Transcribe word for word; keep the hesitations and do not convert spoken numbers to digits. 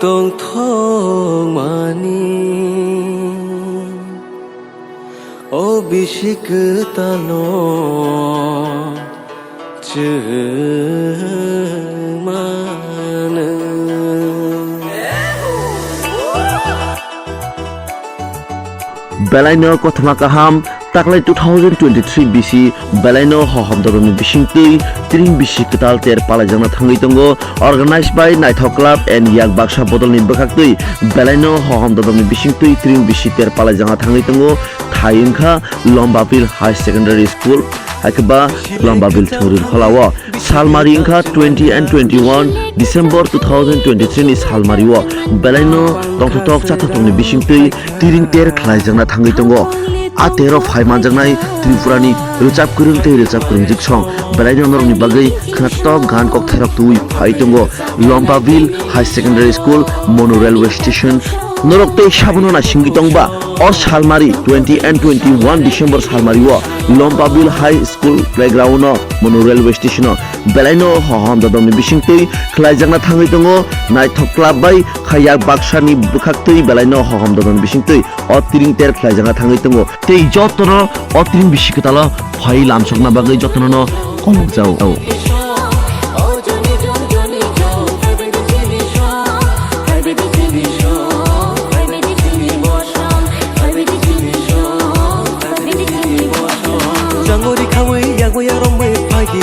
Tongthokmani o bisi kwtalo chwng mano. Belaino kothoma kaham, taklai two thousand twenty-three bisi belaino hohom dodokni bisingtwi tring bisi kwtal ter palaijakna thangwi tongo. Organized by Naithok Club and Yak Baksa bodolni bwkhaktwi belaino hohom dodokni bisingtwi tring bisi ter palaijakna thangwi tongo. Thai wngkha Lombabil High Secondary School, hai khe ba Lombabil Thwngri Kholao. Salmari wngkha twenty and twenty-one December two thousand twenty-three ni salmario belaino tongthokthok chathoktokni bisingtwi tiring ter khlaijakna thangwi tongo. A tero phai manjaknai Tripurani rwchap kwrwng tei rwchap kwrwngjwk song belaino norokni bagwi khnatok gan kokthairok twiwi phai tongo. Lombabil High Secondary School, Monu Railway Station. Norok tei sabono naisingwi tongba o salmari twenty and twenty-one December salmario Lombabil High School playground o Monu Railway Station o belaino hohom dodokni bisingtwi khlaijakna thangwi tongo. Naithok Club bai kha Yak Baksani bwkhaktwi belaino hohom dodokni bisingtwi o tiring ter khlaijakna thangwi tongo. Tei jotono o tiring bisi kwtalo phai lamsokna bagwi jotono no kongkjao. Jangori khawi yagwi aromwi phaikhe